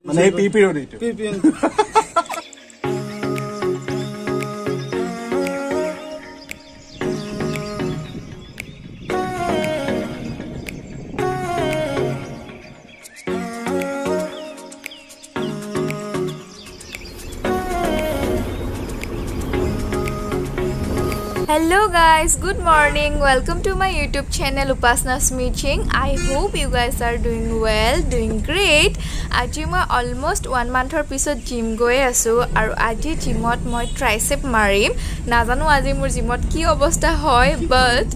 মানে এই পি ৰ'দ P P. Hello guys, good morning. Welcome to my YouTube channel Upasana Smiching. I hope you guys are doing well, doing great. আজি মই almost one মান্থৰ পিছত gym গৈ আছোঁ আৰু আজি জিমত মই ট্ৰাইচেপ মাৰিম। নাজানো আজি মোৰ জিমত কি অৱস্থা হয়, বাট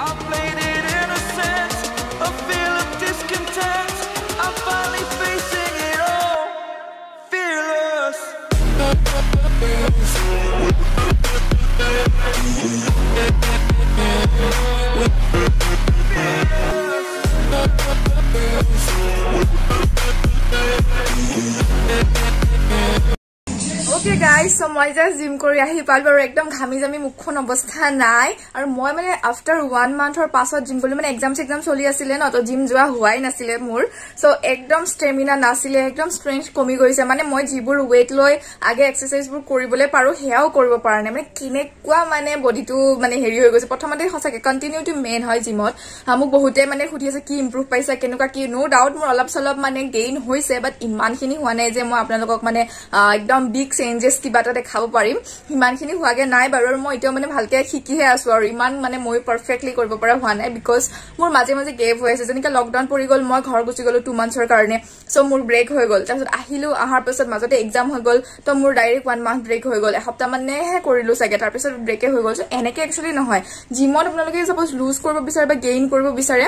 I played it innocent, a feel of discontent. I'm finally facing it all, fearless. Okay guys, so মই জাষ্ট জিম কৰি আহি পালো আৰু একদম ঘামি জামি মুখখন অৱস্থা নাই। আৰু মই মানে আফটাৰ ওৱান মান্থৰ পাছত জিম গ'লো, মানে এক্সাম চেক্সাম চলি আছিলে ন, তো জিম যোৱা হোৱাই নাছিলে মোৰ। চ' একদম ষ্টেমিনা নাছিলে, একদম ষ্ট্ৰেংথ কমি গৈছে। মানে মই যিবোৰ ৱেইট লৈ আগে এক্সাৰচাইজবোৰ কৰিবলৈ পাৰো সেয়াও কৰিব পৰা নাই। মানে কেনেকুৱা মানে বডিটো মানে হেৰি হৈ গৈছে। প্ৰথমতে সঁচাকে কণ্টিনিউটি মেইন হয় জিমত। মোক বহুতে মানে সুধি আছে কি ইম্প্ৰুভ পাইছা, কেনেকুৱা কি। ন' ডাউট মোৰ অলপ চলপ মানে গেইন হৈছে, বাট ইমানখিনি হোৱা নাই যে মই আপোনালোকক মানে একদম বিগ চেঞ্জেছ কিবা এটা দেখাব পাৰিম, সিমানখিনি হোৱাগে নাই বাৰু। আৰু মই এতিয়াও মানে ভালকে শিকিহে আছো আৰু ইমান মানে মই পাৰফেক্টলি কৰিব পৰা হোৱা নাই, because মোৰ মাজে মাজে গেপ হৈ আছে। যেনেকে লকডাউন পৰি গ'ল, মই ঘৰ গুচি গ'লো 2 মান্থছৰ কাৰণে, চ' মোৰ ব্ৰেক হৈ গ'ল। তাৰপিছত আহিলো, অহাৰ পিছত মাজতে এক্সাম হৈ গ'ল, ত' মোৰ ডাইৰেক্ট 1 মাহ ব্ৰেক হৈ গ'ল। এসপ্তাহ মানেহে কৰিলো চাগে, তাৰপিছত ব্ৰেকে হৈ গ'ল। চ' এনেকে একচুৱেলি নহয়, জিমত আপোনালোকে চাপ'জ লুজ কৰিব বিচাৰে বা গেইন কৰিব বিচাৰে,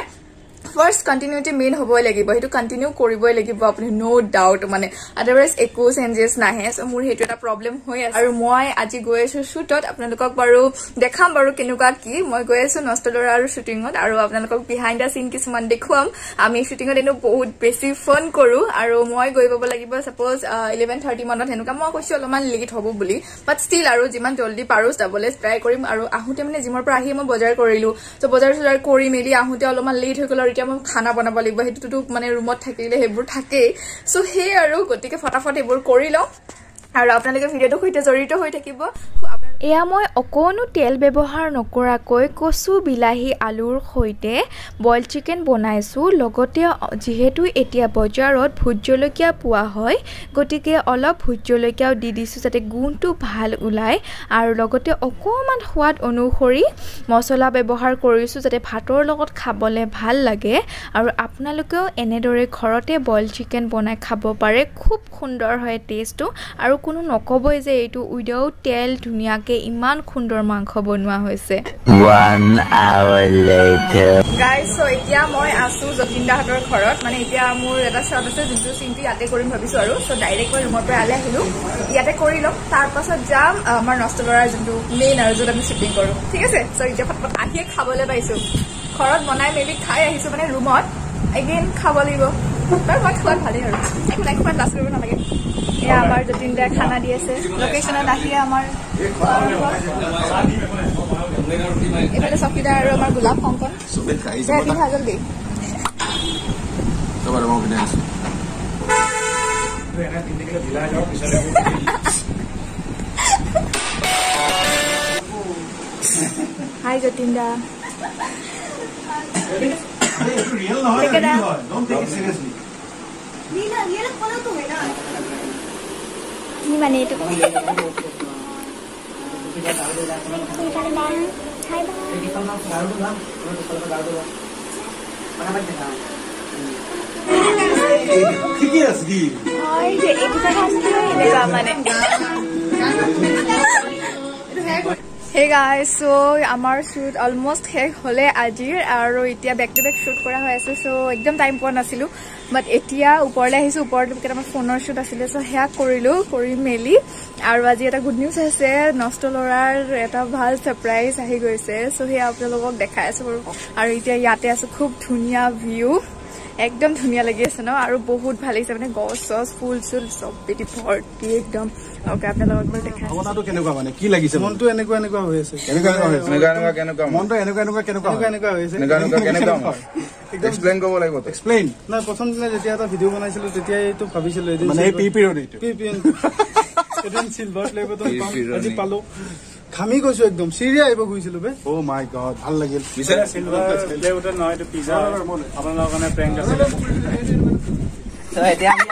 ফাৰ্ষ্ট কণ্টিনিউটি মেইন হ'বই লাগিব, সেইটো কণ্টিনিউ কৰিবই লাগিব আপুনি, ন' ডাউট। মানে আদাৰৱাইজ একো চেঞ্জেছ নাহে। চ' মোৰ সেইটো এটা প্ৰব্লেম হৈ আছে। আৰু মই আজি গৈ আছো শ্বুটত, আপোনালোকক বাৰু দেখাম বাৰু কেনেকুৱা কি। মই গৈ আছো নষ্ট ল'ৰা আৰু শ্বুটিঙত, আৰু আপোনালোকক বিহাইণ্ড the চিন কিছুমান দেখুৱাম। আমি শ্বুটিঙত এনেও বহুত বেছি ফান কৰোঁ। আৰু মই গৈ পাব লাগিব ছাপ'জ 11:30 মানত, সেনেকুৱা মই কৈছোঁ অলপমান লেট হ'ব বুলি, বাট ষ্টিল আৰু যিমান জল্দি পাৰোঁ যাবলৈ ট্ৰাই কৰিম। আৰু আহোঁতে মানে জিমৰ পৰা আহি মই বজাৰ কৰিলোঁ, চ' বজাৰ চজাৰ কৰি মেলি আহোঁতে অলপমান লেট হৈ গ'ল। আৰু এতিয়া মই খানা বনাব লাগিব, সেইটোতো মানে ৰুমত থাকিলে সেইবোৰ থাকেই। চ' সেই আৰু গতিকে ফটাফট এইবোৰ কৰি লওঁ আৰু আপোনালোকে ভিডিঅ'টোৰ সৈতে জড়িত হৈ থাকিব। এয়া মই অকণো তেল ব্যৱহাৰ নকৰাকৈ কচু, বিলাহী, আলুৰ সৈতে বইল চিকেন বনাইছোঁ। লগতে যিহেতু এতিয়া বজাৰত ভোট জলকীয়া পোৱা হয়, গতিকে অলপ ভোট জলকীয়াও দি দিছোঁ যাতে গোন্ধটো ভাল ওলায়। আৰু লগতে অকণমান সোৱাদ অনুসৰি মছলা ব্যৱহাৰ কৰিছোঁ যাতে ভাতৰ লগত খাবলৈ ভাল লাগে। আৰু আপোনালোকেও এনেদৰে ঘৰতে বইল চিকেন বনাই খাব পাৰে, খুব সুন্দৰ হয় টেষ্টটো। আৰু কোনো নক'বই যে এইটো উইদাউট তেল ধুনীয়াকৈ ইমান সুন্দৰ মাংস বনোৱা হৈছে। 1 hour later. Guys, so এতিয়া মই আছো যতীন দাহঁতৰ ঘৰত। মানে এতিয়া মোৰ এটা শ্বট আছে, যোনটো চিনটো ইয়াতে কৰিম ভাবিছো আৰু। চ' ডাইৰেক্ট মই ৰুমৰ পৰা ইয়ালৈ আহিলো, ইয়াতে কৰি ল'ম, তাৰপাছত যাম আমাৰ নষ্ট ল'ৰাৰ যোনটো মেইন আৰু য'ত আমি শ্বুটিং কৰোঁ, ঠিক আছে। চ' এতিয়া ফটাফট আহিয়ে খাবলৈ পাইছো, ঘৰত বনাই মেলি খাই আহিছো মানে ৰুমত। এগেইন খাব লাগিব বাৰু, মই খোৱাত ভালেই আৰু, একো নাই, খোৱাত লাজ কৰিব নালাগে। এয়া আমাৰ যতীন দাই খানা দি আছে লোকেশ্যনত আহিয়ে। আমাৰ এইফালে চকীদাৰ আৰু আমাৰ গোলাপ শংকৰ। জলদি হাই যতীন দা। কি মানে এইটো? ঠিকে আছে কি এইটো মানে। Hey guys, so আমাৰ শ্বুট অলমষ্ট শেষ হ'লে আজিৰ আৰু এতিয়া বেক টু বেক শ্বুট কৰা হৈ আছে। চ' একদম টাইম পোৱা নাছিলোঁ, বাট এতিয়া ওপৰলৈ আহিছোঁ। ওপৰত কেইটামান ফোনৰ শ্বুট আছিলে, চ' সেয়া কৰিলোঁ, কৰি মেলি আৰু আজি এটা গুড নিউজ আছে, নষ্ট ল'ৰাৰ এটা ভাল ছাৰপ্ৰাইজ আহি গৈছে। চ' সেয়া আপোনালোকক দেখাই আছোঁ বাৰু। আৰু এতিয়া ইয়াতে আছোঁ, খুব ধুনীয়া ভিউ, একদম ধুনীয়া লাগি আছে ন, আৰু বহুত ভাল লাগিছে মানে গছ চছ ফুল চুল চব পেটি ভৰ্তি একদম। অ'কে, আপোনালোকক বাৰু দেখাই আছোঁ। ভাৱনাটো কেনেকুৱা, মানে কি লাগিছে? মনটো এনেকুৱা এনেকুৱা হৈ আছে। এনেকুৱা এনেকুৱা হৈ আছে। এনেকুৱা এনেকুৱা কেনেকুৱা? মনটো এনেকুৱা এনেকুৱা কেনেকুৱা? এনেকুৱা এনেকুৱা হৈ আছে। এনেকুৱা এনেকুৱা কেনেকুৱা? এক্সপ্লেইন কৰিব লাগিব। এক্সপ্লেইন। নাই, প্ৰথম দিনা যেতিয়া এটা ভিডিঅ' বনাইছিলো তেতিয়াই এইটো ভাবিছিলো এদিন মানে এই পি পিৰণিটো পি পি এদিন চিলভাৰ প্লে বটন পাম, আজি পালো। ঘামি গৈছো একদম, চিৰিয়া আহিব গৈছিলো বে। অ' মাই গড, ভাল লাগিল। চিলভাৰ প্লে বটন নহয়, এইটো পিজা। আপোনালোকৰ কাৰণে প্ৰেংক আছে। এতিয়া আমি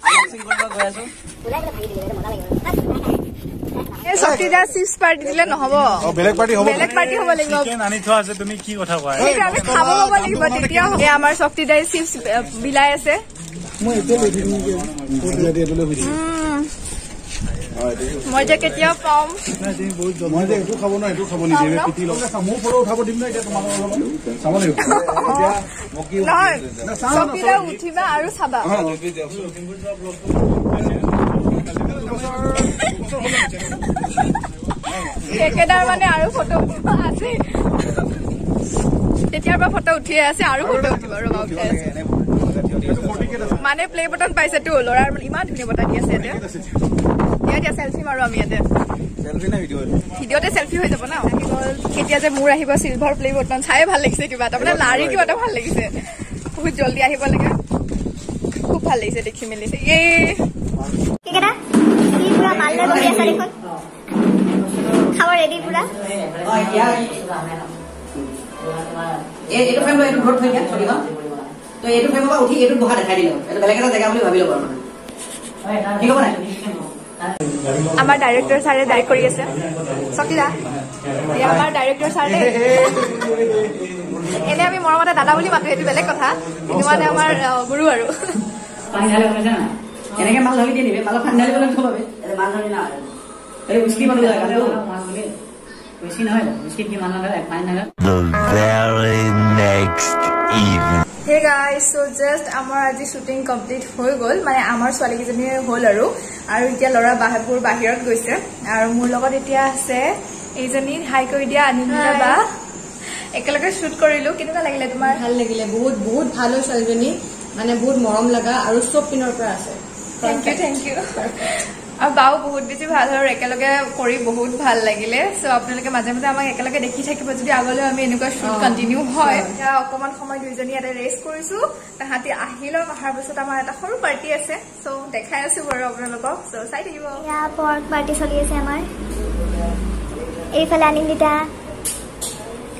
আনবক্সিং কৰিব গৈ আছো। এই শক্তিদা চিপছ পাৰ্টি দিলে নহ'ব, বেলেগ পাৰ্টি হ'ব, বেলেগ পাৰ্টি হ'ব লাগিব। চিকেন আনি থোৱা আছে, তুমি কি কথা কোৱা? সেইটো আমি খাব পাব লাগিব তেতিয়া। এই আমাৰ শক্তিদাই চিপছ বিলাই আছে। মই এতিয়া লৈ থাকিম, মই যে কেতিয়া পাম। মই যে এইটো খাব নোৱাৰো, এইটো খাব নিদিয়ে, পিটি লওঁ। মোৰ ফটো উঠাব দিম ন এতিয়া তোমালোকৰ লগত, চাব লাগিব নহয়। শক্তিদা উঠিবা আৰু চাবা। কেকেদাৰ মানে আৰু ফটো উঠিব আছে, তেতিয়াৰ পৰা ফটো উঠিয়ে আছে আৰু ফটো উঠিব। ৰবা, উঠাই আছে মানে প্লে বটন পাইছেতো ল'ৰাৰ, মানে ইমান ধুনীয়া বঁটা দি আছে ইয়াতে। দিয়া দিয়া, চেলফি মাৰো আমি ইয়াতে। ভিডিঅ'তে চেলফি হৈ যাব ন। কেতিয়া যে মোৰ আহিব চিলভাৰ প্লে বটন, চাই ভাল লাগিছে কিবা এটা, মানে লাৰি কিবা এটা ভাল লাগিছে। বহুত জল্দি আহিব লাগে, খুব ভাল লাগিছে দেখি মেলি। এই এইটো ফ্ৰেম এইটো ঘৰত থৈ দিয়া চকীখন, তো এইটো ফ্ৰেমৰ পৰা উঠি এইটোত বহা দেখাই দিলে এইটো বেলেগ এটা জেগা বুলি ভাবি ল'ব আৰু, মানে ঠিক হ'ব নাই? আমাৰ ডাইৰেক্টৰ ছাৰে ডাইৰেক্ট কৰি আছে। শক্তিদা, আমাৰ ডাইৰেক্টৰ ছাৰ দেই। এনে আমি মৰমতে দাদা বুলি মাতো, সেইটো বেলেগ কথা, কিন্তু মানে আমাৰ গুৰু আৰু। পানী ঢালি গম পাইছা নাই? এনেকে মাল ঢালি দিয়ে নিবে, মালত পানী ঢালিবলৈ নথবাবে। মাল ঢালি না, এই উইস্কি বনোৱা জেগাটো। উইস্কি নহয়, উইস্কিত কি মাল নঢালে, পানী ঢালে। The very next evening. Hey guys, so just আমাৰ আজি শ্বুটিং কমপ্লিট হৈ গ'ল, মানে আমাৰ ছোৱালীকেইজনীয়ে হ'ল আৰু। আৰু এতিয়া ল'ৰা বাহিৰবোৰ বাহিৰত গৈছে আৰু মোৰ লগত এতিয়া আছে এইজনী, হাই কৰি দিয়া আনিন্দিতা বা। একেলগে শ্বুট কৰিলো, কেনেকুৱা লাগিলে তোমাৰ? ভাল লাগিলে, বহুত বহুত ভাল হয় ছোৱালীজনী, মানে বহুত মৰম লগা আৰু চব পিনৰ পৰা আছে। Thank you, thank you. আৰু বাও বহুত বেছি ভাল আৰু একেলগে কৰি বহুত ভাল লাগিলে। চ' আপোনালোকে মাজে মাজে আমাক একেলগে দেখি থাকিব যদি আগলৈ আমি এনেকুৱা শ্বুট কণ্টিনিউ হয়। এতিয়া অকণমান সময় দুইজনী ইয়াতে ৰেষ্ট কৰিছো, তাহাঁতি আহি লওক, অহাৰ পিছত আমাৰ এটা সৰু পাৰ্টি আছে, চ' দেখাই আছো বাৰু আপোনালোকক, চ' চাই থাকিব। পৰ্ক পাৰ্টি চলি আছে আমাৰ এইফালে। আনিন্দিতা,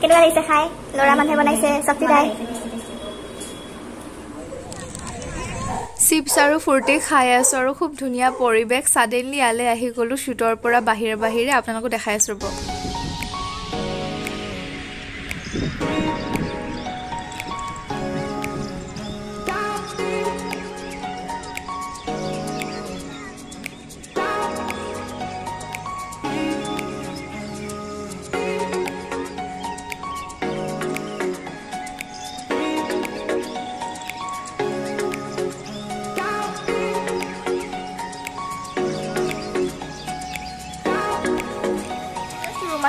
কেনেকুৱা লাগিছে খাই? ল'ৰা মানুহে বনাইছে, শক্তিদাই। চিপছ আৰু ফূৰ্তি খাই আছোঁ আৰু খুব ধুনীয়া পৰিৱেশ। ছাডেনলি ইয়ালৈ আহি গ'লোঁ শ্বুটৰ পৰা বাহিৰে বাহিৰে, আপোনালোকক দেখাই আছোঁ ৰ'ব।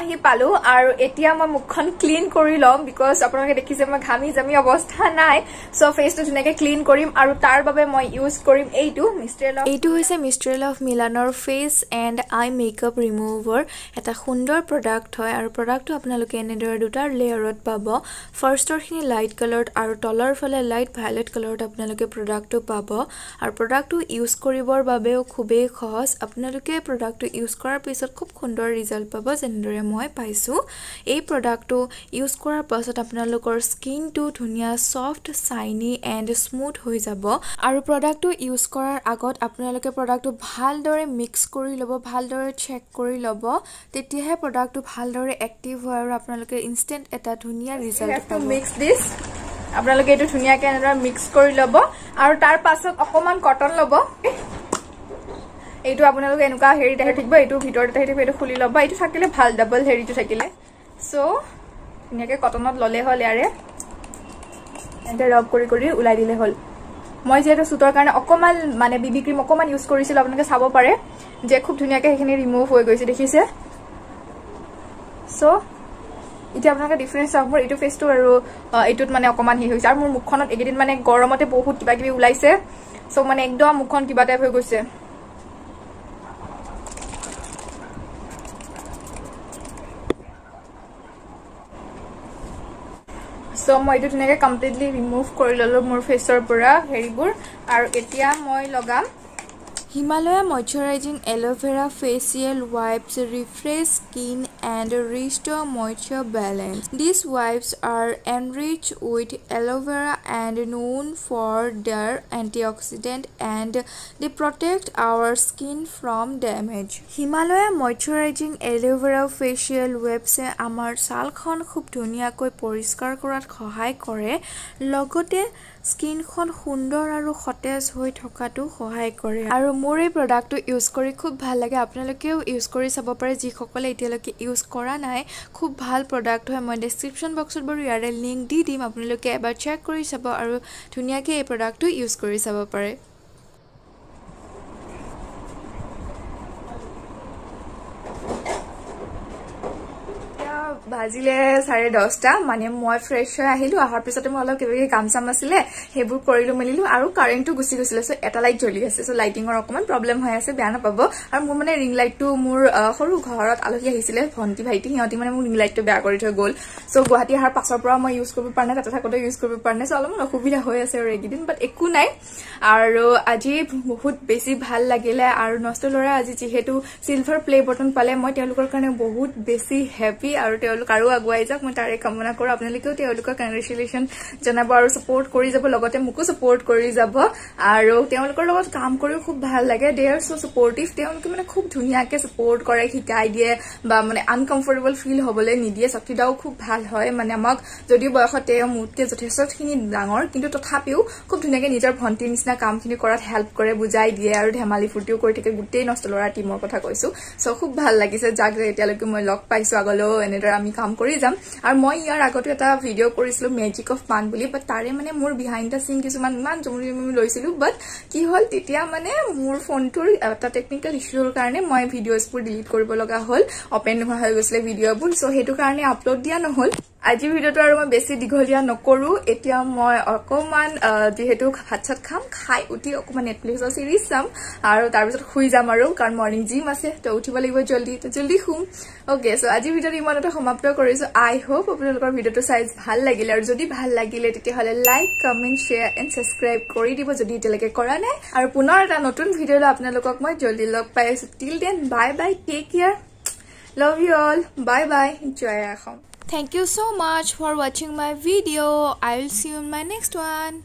আহি পালো আৰু এতিয়া মই মুখখন ক্লিন কৰি ল'ম, because আপোনালোকে দেখিছে মই ঘামি জামি অৱস্থা নাই। চ' ফেচটো ধুনীয়াকে ক্লিন কৰিম আৰু তাৰ বাবে মই ইউজ কৰিম এইটো মিষ্টেল অফ, এইটো হৈছে মিষ্টেল of মিলানৰ face and I makeup remover, এটা সুন্দৰ প্ৰডাক্ট হয়। আৰু প্ৰডাক্টটো আপোনালোকে এনেদৰে দুটা লেয়াৰত পাব, ফাৰ্ষ্টৰখিনি লাইট কালাৰত আৰু তলৰ ফালে লাইট ভায়লেট কালাৰত আপোনালোকে প্ৰডাক্টটো পাব। আৰু প্ৰডাক্টটো ইউজ কৰিবৰ বাবেও খুবেই সহজ, আপোনালোকে প্ৰডাক্টটো ইউজ কৰাৰ পিছত খুব সুন্দৰ ৰিজাল্ট পাব, যেনেদৰে মই পাইছোঁ। এই প্ৰডাক্টটো ইউজ কৰাৰ পাছত আপোনালোকৰ স্কিনটো ধুনীয়া ছফ্ট, শ্বাইনি এণ্ড স্মুথ হৈ যাব। আৰু প্ৰডাক্টটো ইউজ কৰাৰ আগত আপোনালোকে প্ৰডাক্টটো ভালদৰে মিক্স কৰি ল'ব, ভালদৰে চেক কৰি ল'ব, তেতিয়াহে প্ৰডাক্টটো ভালদৰে এক্টিভ হয় আৰু আপোনালোকে ইনষ্টেণ্ট এটা ধুনীয়া ৰিজাল্ট পাব। মিক্স দিছ, আপোনালোকে এইটো ধুনীয়াকৈ এনেদৰে মিক্স কৰি ল'ব আৰু তাৰ পাছত অকণমান কটন ল'ব। এইটো আপোনালোকে এনেকুৱা হেৰিত আহি থাকিব, এইটো ভিতৰত আহি থাকিব, এইটো খুলি ল'ব, এইটো থাকিলে ভাল ডাবল হেৰিটো থাকিলে। চ' ধুনীয়াকৈ কটনত ল'লে হ'ল, ইয়াৰে এনেকৈ ৰব কৰি কৰি ওলাই দিলে হ'ল। মই যিহেতু শ্বুটৰ কাৰণে অকণমান মানে বিবি ক্ৰীম অকণমান ইউজ কৰিছিলোঁ, আপোনালোকে চাব পাৰে যে খুব ধুনীয়াকৈ সেইখিনি ৰিমুভ হৈ গৈছে, দেখিছে। চ' এতিয়া আপোনালোকে ডিফাৰেঞ্চ চাওক, মোৰ এইটো ফেচটো আৰু এইটোত মানে অকণমান হেৰি হৈছে। আৰু মোৰ মুখখনত এইকেইদিন মানে গৰমতে বহুত কিবা কিবি ওলাইছে, চ' মানে একদম মুখখন কিবা টাইপ হৈ গৈছে। চ' মই এইটো ধুনীয়াকৈ কমপ্লিটলি ৰিমুভ কৰি ল'লোঁ মোৰ ফেচৰ পৰা হেৰিবোৰ। আৰু এতিয়া মই লগাম Himalaya moisturizing aloe vera facial wipes refresh skin and restore moisture balance. These wipes are enriched with aloe vera and known for their antioxidant and they protect our skin from damage. Himalaya moisturizing aloe vera facial wipes আমাৰ ছালখন খুব ধুনীয়াকৈ পৰিষ্কাৰ কৰাত সহায় কৰে, লগতে স্কিনখন সুন্দৰ আৰু সতেজ হৈ থকাটো সহায় কৰে। আৰু মোৰ এই প্ৰডাক্টটো ইউজ কৰি খুব ভাল লাগে, আপোনালোকেও ইউজ কৰি চাব পাৰে যিসকলে এতিয়ালৈকে ইউজ কৰা নাই। খুব ভাল প্ৰডাক্ট হয়। মই ডেছক্ৰিপশ্যন বক্সত বাৰু ইয়াৰে লিংক দি দিম, আপোনালোকে এবাৰ চেক কৰি চাব আৰু ধুনীয়াকৈ এই প্ৰডাক্টটো ইউজ কৰি চাব পাৰে। বাজিলে 10:30, মানে মই ফ্ৰেছ হৈ আহিলোঁ। অহাৰ পিছতে মই অলপ কিবা কিবি কাম চাম আছিলে সেইবোৰ কৰিলোঁ মেলিলোঁ, আৰু কাৰেণ্টটো গুচি গৈছিলে। চ' এটা লাইট জ্বলি আছে, চ' লাইটিঙৰ অকণমান প্ৰব্লেম হৈ আছে, বেয়া নাপাব। আৰু মোৰ মানে ৰিং লাইটটো, মোৰ সৰু ঘৰত আলহী আহিছিলে ভণ্টি ভাইটি, সিহঁতি মানে মোৰ ৰিং লাইটটো বেয়া কৰি থৈ গ'ল। চ' গুৱাহাটী অহাৰ পাছৰ পৰা মই ইউজ কৰিব পৰা নাই, তাতে থাকোঁতে ইউজ কৰিব পৰা নাই। চ' অলপমান অসুবিধা হৈ আছে আৰু এইকেইদিন, বাট একো নাই। আৰু আজি বহুত বেছি ভাল লাগিলে। আৰু নষ্ট ল'ৰা আজি যিহেতু চিলভাৰ প্লে বটন পালে, মই তেওঁলোকৰ কাৰণে বহুত বেছি হেপী। আৰু তেওঁলোক আৰু আগুৱাই যাওক, মই তাৰে কামনা কৰোঁ। আপোনালোকেও তেওঁলোকক কংগ্ৰেচুলেশ্যন জনাব আৰু ছাপৰ্ট কৰি যাব, লগতে মোকো ছাপৰ্ট কৰি যাব। আৰু তেওঁলোকৰ লগত কাম কৰিও খুব ভাল লাগে, দে আৰ চ' ছাপৰ্টিভ। তেওঁলোকে মানে খুব ধুনীয়াকৈ ছাপৰ্ট কৰে, শিকাই দিয়ে বা মানে আনকমফৰ্টেবল ফিল হ'বলৈ নিদিয়ে। শক্তিদাও খুব ভাল হয়, মানে আমাক যদিও বয়সত তেওঁ মোতকৈ যথেষ্টখিনি ডাঙৰ, কিন্তু তথাপিও খুব ধুনীয়াকৈ নিজৰ ভণ্টিৰ নিচিনা কামখিনি কৰাত হেল্প কৰে, বুজাই দিয়ে আৰু ধেমালি ফূৰ্তিও কৰি থাকে। গোটেই নষ্ট ল'ৰা টীমৰ কথা কৈছোঁ। চ' খুব ভাল লাগিছে যাক এতিয়ালৈকে মই লগ পাইছোঁ, আগলৈও এনেদৰে আমি কাম কৰি যাম। আৰু মই ইয়াৰ আগতে এটা ভিডিঅ' কৰিছিলোঁ মেজিক অফ পান বুলি, বাট তাৰে মানে মোৰ বিহাইণ্ড the চিন কিছুমান ইমান জমনি জমনি লৈছিলোঁ, বাট কি হ'ল তেতিয়া মানে মোৰ ফোনটোৰ এটা টেকনিকেল ইছ্যুৰ কাৰণে মই ভিডিঅ'জবোৰ ডিলিট কৰিব লগা হ'ল, অপেন নোহোৱা হৈ গৈছিলে ভিডিঅ'বোৰ। চ' সেইটো কাৰণে আপলোড দিয়া নহ'ল। আজিৰ ভিডিঅ'টো আৰু মই বেছি দীঘলীয়া নকৰোঁ। এতিয়া মই অকণমান যিহেতু ভাত চাত খাম, খাই উঠি অকণমান নেটফ্লিক্সৰ চিৰিজ চাম আৰু তাৰপিছত শুই যাম আৰু, কাৰণ মৰ্ণিং জিম আছে তো উঠিব লাগিব জল্দি, তো জল্দি শুম। অ'কে, চ' আজিৰ ভিডিঅ'টো ইমানতে সমাপ্ত কৰিছোঁ। আই হোপ আপোনালোকৰ ভিডিঅ'টো চাই ভাল লাগিলে, আৰু যদি ভাল লাগিলে তেতিয়াহ'লে like, comment, share and subscribe কৰি দিব যদি এতিয়ালৈকে কৰা নাই। আৰু পুনৰ এটা নতুন ভিডিঅ'লৈ আপোনালোকক মই জল্দি লগ পাই আছোঁ। Till then bye bye, take care, love you all, bye bye, Joy Assam. Thank you so much for watching my video. I will see you in my next one.